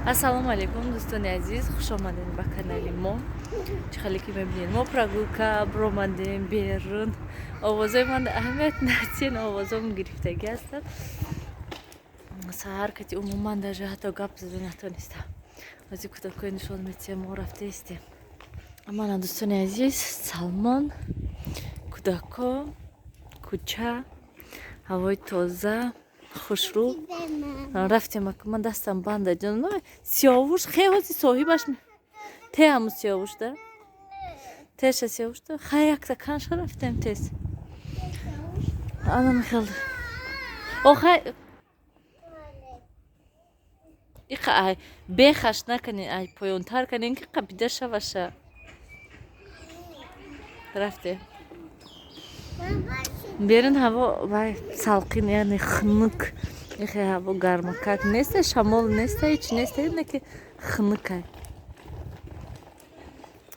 Ассалому алайкум, дӯстони азиз, хуш омадем ба канали мо. Чӣ хеле ки мебинед, мо прогулка биромадем берун. Овозои ман аҳамият натен, овозом гирифтагӣ ҳастанд. Саҳар кати умуман даже ҳатто гап зада натонистам. Ози кӯдакҳои нишон метиҳем, мо рафтаистем. Мана, дӯстони азиз, Салмон, кӯдакҳо, кӯча, ҳавои тоза, хушрӯ. Рафтем, ман дастам банда, ҷон. Сиёвуш хеҳози соҳибаш те, ҳаму сиёвуш да теша, сиёвуш да хай якта канша рафтем тез. Ана михел о хай иқа ай бехаш наканен, ай поёнтар канен, ки қабида шаваша. Рафтем берун, ҳаво вай салқин, яъне хунук. Ихе ҳаво гармакак неста, шамол неста, ҳеч неста, не ки хунукай.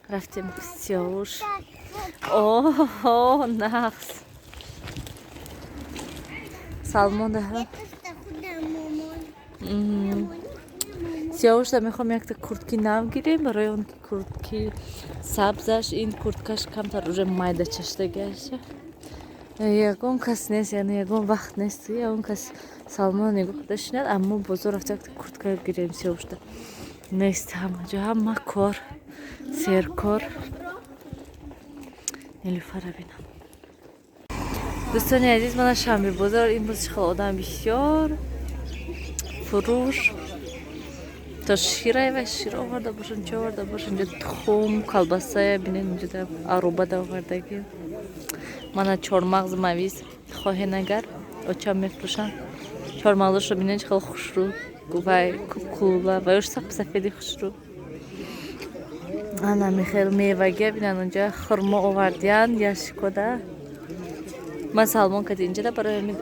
Рафтем, сиёвуш. Оҳо, нағз, Салмон даҳа. Сиёвушда мехоҳам якта куртки нав гирем, барои он ки куртки сабзаш, ин курткаш камтар уже майда чаштагиаша. Ягон кас нест, яъне ягон вақт нест, ягон кас Салмона нигоҳ карда шинад. Аммо бозор рафта якта куртка гирем сиёвушда. Нест, ҳама ҷо ҳама кор, серкор. Нилуфара бинам. Дӯстони азиз, мана шанбе бозор. Имрӯз чӣ хел одам бисёр, фурӯш то шираева шир оварда бошанд, чӣ оварда бошанд. Инҷо тухм, колбасая бинед, инҷо аробада овардагӣ. Мана чормағз, мавиз хоҳен агар, очам мефурӯшанд. Чормағзошро бинед, чӣ хел хушрӯ, вай кукула ваёш сафеди хушрӯ. Ана михел мевагия бинанд, онҷа хурмо овардиянд яшкода. Ман Салмон кади инҷада, барои ҳамин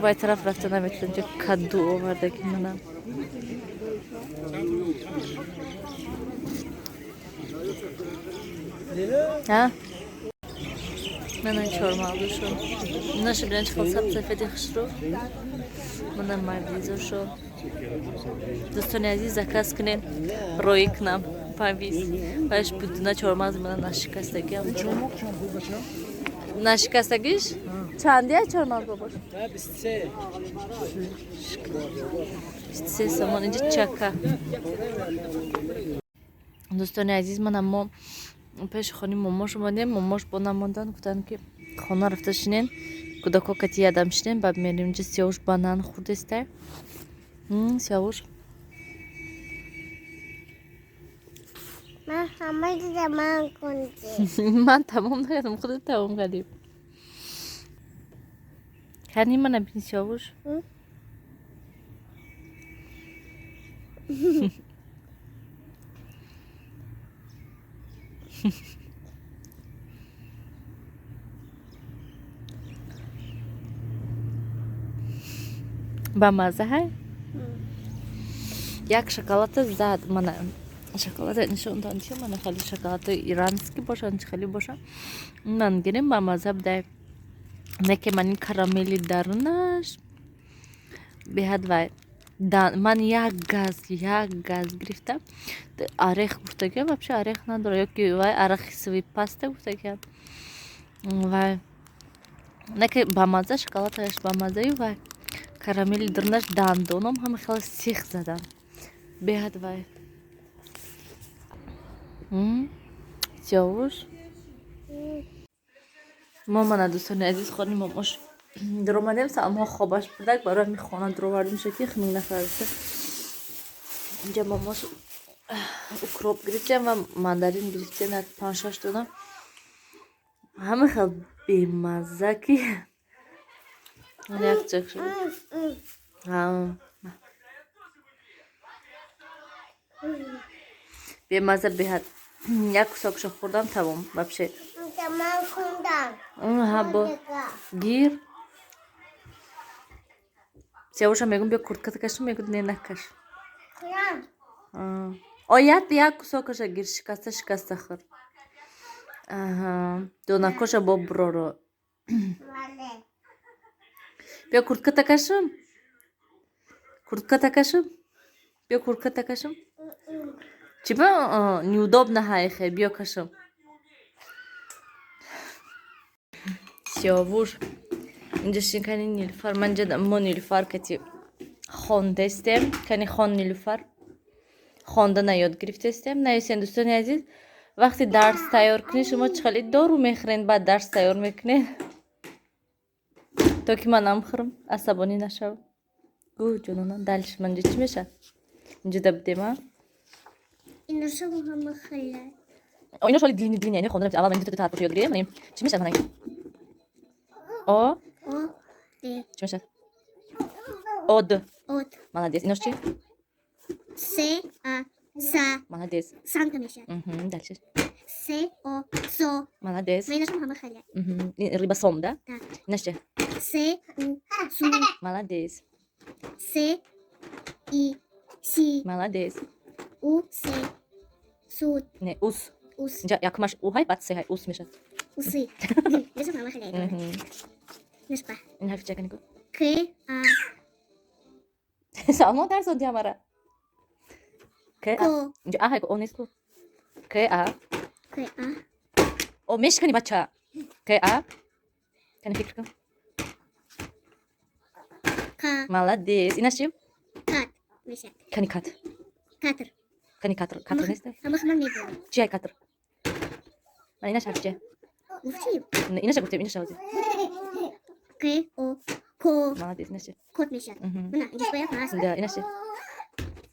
вай тараф рафта наметавонам. Инҷа каду овардагӣ, мана. Мана чормағзошо, инаша бинанд, чӣ хел сабсафеди хушрӯ. Мана мавизошо. Дӯстони азиз, заказ кунед, роӣ кунам мавиз. Вайш будуна чормағзи мана нашикастагиам дорад. Нашикастагиш чандия чормағз, бобош? 23 сомон. Инҷа чака. Дӯстони азиз, мана мо пеши хони момош омадем. Момош бо намондан, гуфтанд, ки хона рафта шинен, кӯдакҳо кати ядам шинен, баъд мерем. Инҷа Сиёвуш банан хӯрдестай. Сиёвуш. Ман ҳама чиза ман кунди. Ман тамом накардам, худат тамом кардӣ. Кани, мана бин, Сиёвуш. М? Ба мазза ҳай? Як шоколада зад, мана шоколада нишон додам, чи мана хеле шоколади иранский бошанд, чи хеле бошанд, ман гирем, ба мазза будай. Не ки ман ин карамели дарунаш беҳад вай. Ман як газ гирифтам. Орех гуфтагиам, вообще орех надорад, ёки вай арахисовый паста гуфтагиам. Вай не ки ба мазза, шоколадаш ба маззаю, вай карамели дарунаш дандоном ҳама хеле сих задан, беҳад вай. Сиёвуш, мо мана, дӯстони азиз, хони момош дуромадем. Салмон хобаш бурдак, барои ҳамин хона дуровардимша, ки хунук нафарса. Инҷа момош укроп гирифтем ва мандарин гирифтем, як панҷ шаш дона. Ҳама хел бемазза, ки як чак шуд. Бемазза беҳад. Як кусокшо хӯрдам, тамом вообще. Ман кундам. Ҳа, бо гир. Сиёвуша мегӯм, биё куртката кашем, мегӯ, не, накаш. Оят, як кусокаша гир, шикаста шикаста хӯр. Аҳа, донакоша бо буроро. Биё куртката кашем, куртката кашем. Биё, куртката кашам. Чӣ ба неудобно ҳайхе? Биё, кашам. Сиёвуш, инҷа шин, кани Нилуфар. Ман инҷа мо Нилуфар кати хондестем. Кани, хон, Нилуфар. Хондана ёд гирифтестем. Нависен, дӯстони азиз, вақти дарс тайёр кунед, шумо чӣ хеле дору мехӯред, баъд дарс тайёр мекунед, то ки манам хӯрам, асабонӣ нашавам. Гӯ, ҷонона, дальше ман инҷа чӣ мешавад? Инҷа да будем, а? Иноша ҳама хеле. Ино шоли длинный, длинный, яъне хондан. Аввал ман ду ҳарфро ёд гирем. Чӣ мешавад, мана? О. О, Д. Чӣ мешавад? Од. От. Молодец. Инош чӣ? С, А, Са. Молодец. Санка мешавад. Дальше. С, О, Со. Молодец. Ман иношам ҳама хеле. Рыба сом, да? Да. Инош чӣ? С, У, Су. Молодец. С, И, Си. Молодец. У, С. Суд. Не, ус. Ус. Инҷа якумаш у ҳай, баъд се ҳай, ус мешавад. Усы. Иношам ҳама хеле. Иношпа. Ин ҳарфи чия, кани, гӯ? К, А. Салмон тарсонди ҳамара. К, А. Ко. Инҷа а ҳай, о нест ку. К, А. К, А. О мешикани, бача. К, А. Кани, фикр кун. К. Молодец. Инаш чи? Кат мешавад. Кани, кат. Катр. Кани, катр. Катр нест? Ҳама ман мегӯям. Чия катр? Мана, инаш ҳарфи чия? Гуфтем. Инаша гуфтем, инаша ҳозир. К, О, Ко. Молодец. Инаш чи? Кот мешавад. Мана, инҷа бояд ҳаст. Да, инаш чи?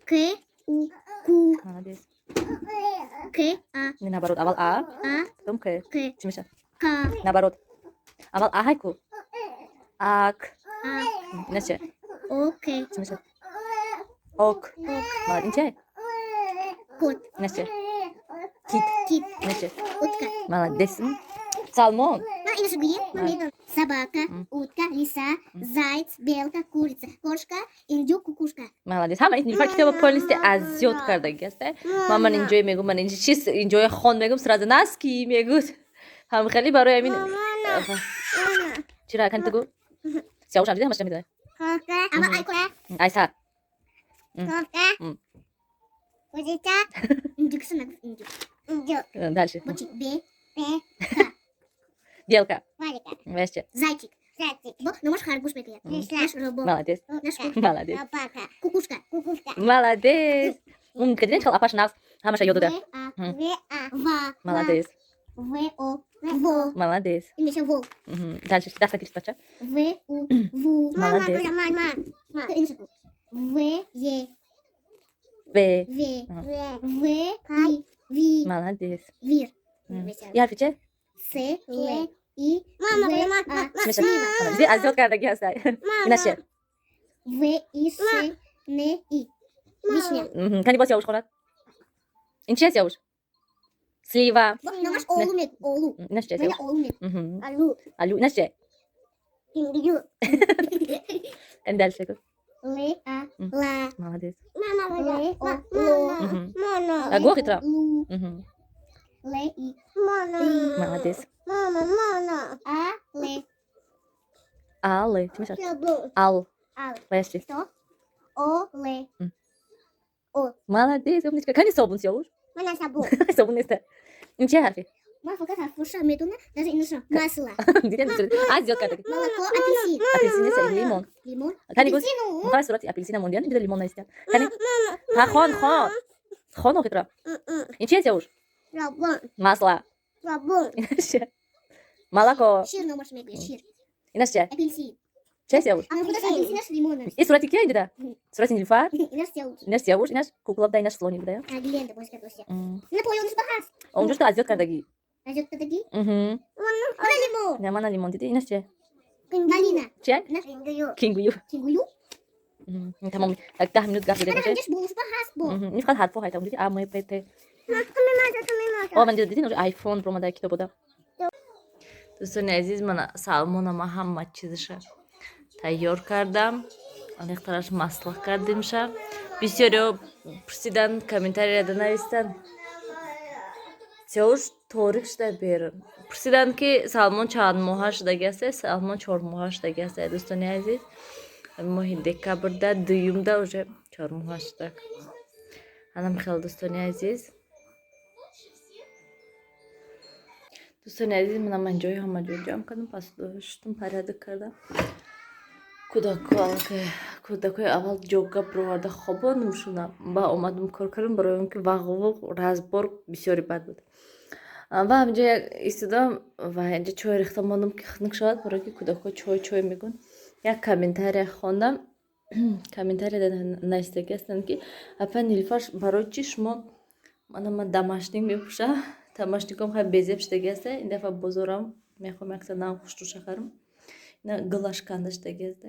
К, У, Ку. Молодец. К, А. Не, наоборот, аввал а. А. Потом к. К. Чӣ мешавад? К. Наоборот, аввал а ҳай ку. Ак. А. Инаш чи? О, К. Чӣ мешавад? Ок. Ок. Молодец. Ин чия? Кот. Инаш чи? Кит. Кит. Инаш чи? Утка. Молодец, Салмон. Ман иноша гӯем, ман медонам. Собака, утка, лиса, заяц, белка, курица, кошка, индюк, кукушка. Молодец. Ҳама Нилуфар китоба полностью аз ёд кардаги аст. Ман инҷое мегӯм, ман инҷа чиз, инҷое хон мегӯм, сразу носки мегӯд. Ҳам хеле барои ҳамин. Чира, кани, ту гӯ. Сиёвушам дида, ҳамаша медонад. Ама ай кора. Айса. Индюк нагуфт, индюк. Дальше. Бочи Б, П, К. Белка. Ваще. Зайчик. Бо, номаш харгӯш мегӯяд. Наш робот. Молодец. Наш Молодец. Кукушка. Молодец. Умничка. Дидем, чӣ апаш нағз ҳамаша ёд дода. В, А, В, А, Ва. Молодец. В, О, Во. Молодец. Ин меша волк. Дальше даста гирифт, бача. В, У, Ву. Молодец. Иноша гӯ. В, Е, В. В, В, И, Ви. Молодец. Вир. И ҳарфи че? С, Л, И, В, А. Чӣ мешавад? Диди, аз ёд кардаги ҳастай. Инаш че? В, И, С, Н, И. Вишня. Кани, боз Сиёвуш хонад. Ин чи аст, Сиёвуш? Слива. Номаш олу мегӯ. Олу. Инаш чи аст? Мана олу мегӯ. Алю. Инаш чи? Кани, дальше гӯ. Л, А, Ла. Молодец. Л, О, Ло. А, гӯ, хитро. Лу. Л, И. Ли. Молодец. А, Л. Ал. Чӣ мешавад? Ал. Ал. Ваяш чи? Что? О, Л. О. Молодец, умничка. Кани собун, Сиёвуш? Собун нест. Ин чи ҳарфи? Ман фақат ҳарфоша медонам, даже иноша. Масло. Дидем, аз ёд кардаги. Молоко, апельсин. Апельсин нест, лимон. Лимон. Кани, гӯ. Апельсину. Мухоҳ сурати апельсина мондиан, инҷо лимон навистиан. Кани, ҳа, хон, хон, хон, охитро. Ин чи аст, Сиёвуш? Масло. Инаш чи? Молоко. Шир номаш мегӯяд, шир. Инаш чи? Апельсин. Чи аст, Сиёвуш? Ама худаш апельсинаш лимон аст. И сурати кия инҷода? Сурати Нилуфар. Инаш Сиёвуш. Инаш Сиёвуш, инаш кукла буда, инаш слоник буда. А, Гленда боз кардося. На поёнаш ба ҳаст. Онҷошто аз ёд кардагӣ. Аз ёд кардагӣ? Мгм. Мана лимон. Не, мана лимон, дидӣ? Инаш чи? Малина. Чи? Инаш Кенгуру. Кенгуру? Тамом, як 10 минут гап задем. Мана ҳамҷаш болуш ба ҳаст бо. Ин фақат ҳарфҳо ҳай, тамом, дидӣ? А, М, П, Т. О, ман дидӣ, айфон ромада, китоб буда. Дӯстони азиз, мана Салмона ма ҳама чизаша тайёр кардам, аниқтараш маслах кардемша. Бисёриҳо пурсидан, комментарияда навистанд. Сиёвуш, торик шуда берун. Пурсиданд, ки Салмон чанд моҳа шудаги аст. Салмон 4 моҳа шудаги аст, дӯстони азиз. Моҳи декабрда, дуюмда уже 4 моҳа шудак. Анам хел, дӯстони азиз. Дӯстони азиз, манам ман ҷои ҳама ҷо ҷамъ кардам, пас шуштум, порядок кардам. Кӯдако аллакай, кӯдакои аввал ҷога бироварда хобондум шуна, ба омадум, кор кардам, барои он ки вағвуқ, разбор бисёри бад буд. Ва ҳаминҷо як истодам ва инҷа чой рехта мондам, ки хунук шавад, барое ки кӯдакҳо чой, чой мегӯянд. Як комментария хондам, комментария навистагӣ ҳастанд, ки апа Нилуфар, барои чӣ шумо, мана ман домашник мепӯшам, домашником хай безеб шудагӣ аста. Ин дафъа бозорам мехоҳам якса нав хушрӯша харам, ина гулаш канда шудагӣ аста.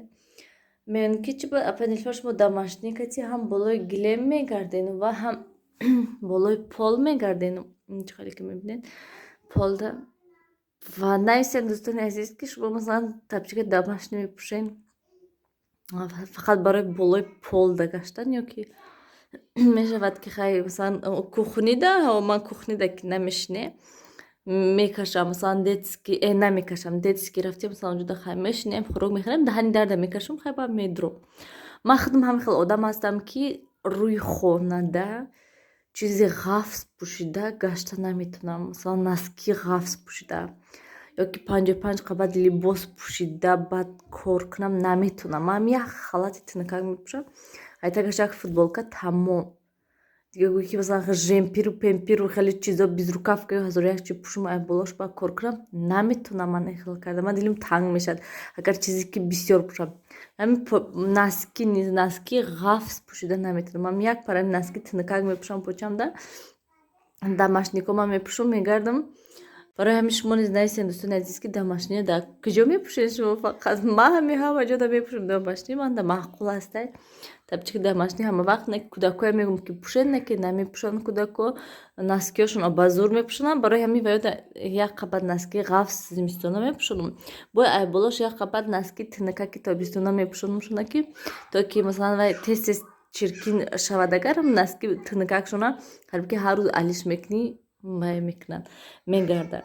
Мегӯянд, ки чӣ ба, апа Нилуфар, шумо домашникати ҳам болои гилем мегардену ва ҳам болои пол мегардену, чӣ хеле ки мебинед, полда. Ва нависен, дӯстони азиз, ки шумо масалан тапчика домашний мепӯшен фақат барои болои полда гаштан ё ки мешавад, ки хай, масалан, кухнида, ман кухнида ки намешине, мекашам, масалан, детский намекашам. Детский рафтем, масалан, онҷода хай мешинем, хӯрок мехӯрем, даҳани дарда мекашам, хай ба медурам. Ман худам ҳамин хел одам ҳастам, ки рӯи хонада чизи ғафз пӯшида гашта наметавонам. Масалан, носки ғафз пӯшида ё ки 55 қабат либос пӯшида баъд кор кунам наметавонам. Ман як халати тинакак мепӯшам, айтагаш як футболка, тамом. Дига гӯӣ, ки масалан жемпиру пемпиру хеле чизо, безрукавка ё ҳазору як чи пӯшум, ай болош ба кор кунам наметавонам. Ман хел карда, ман дилим танг мешавад, агар чизе ки бисёр пӯшам. Ҳамин носки низ, носки ғафз пӯшида наметавонам. Ман як пара носки тинакак мепӯшам, почамда домашникома мепӯшум, мегардам. Барои ҳамин шумо низ нависен, дӯстони азиз, ки домашния дар куҷо мепӯшед шумо. Фақат ман ҳами ҳама ҷода мепӯшам домашний, манда маъқул ҳастай тапчики домашний ҳама вақт. Не, кӯдакое мегӯм, ки пӯшед, не ки намепӯшанд кӯдако, носкиёшон ба зур мепӯшонанд. Барои ҳамин ваёда як қабат носки ғафз зимистона мепӯшонам, бо ай болош як қабат носки тинакаки тобистона мепӯшонам шуна, ки то ки масалан вай тез тез чиркин шавад. Агар носки тинакак шона, қариб ки ҳар рӯз алиш мекунӣ, вай мекунанд, мегардад.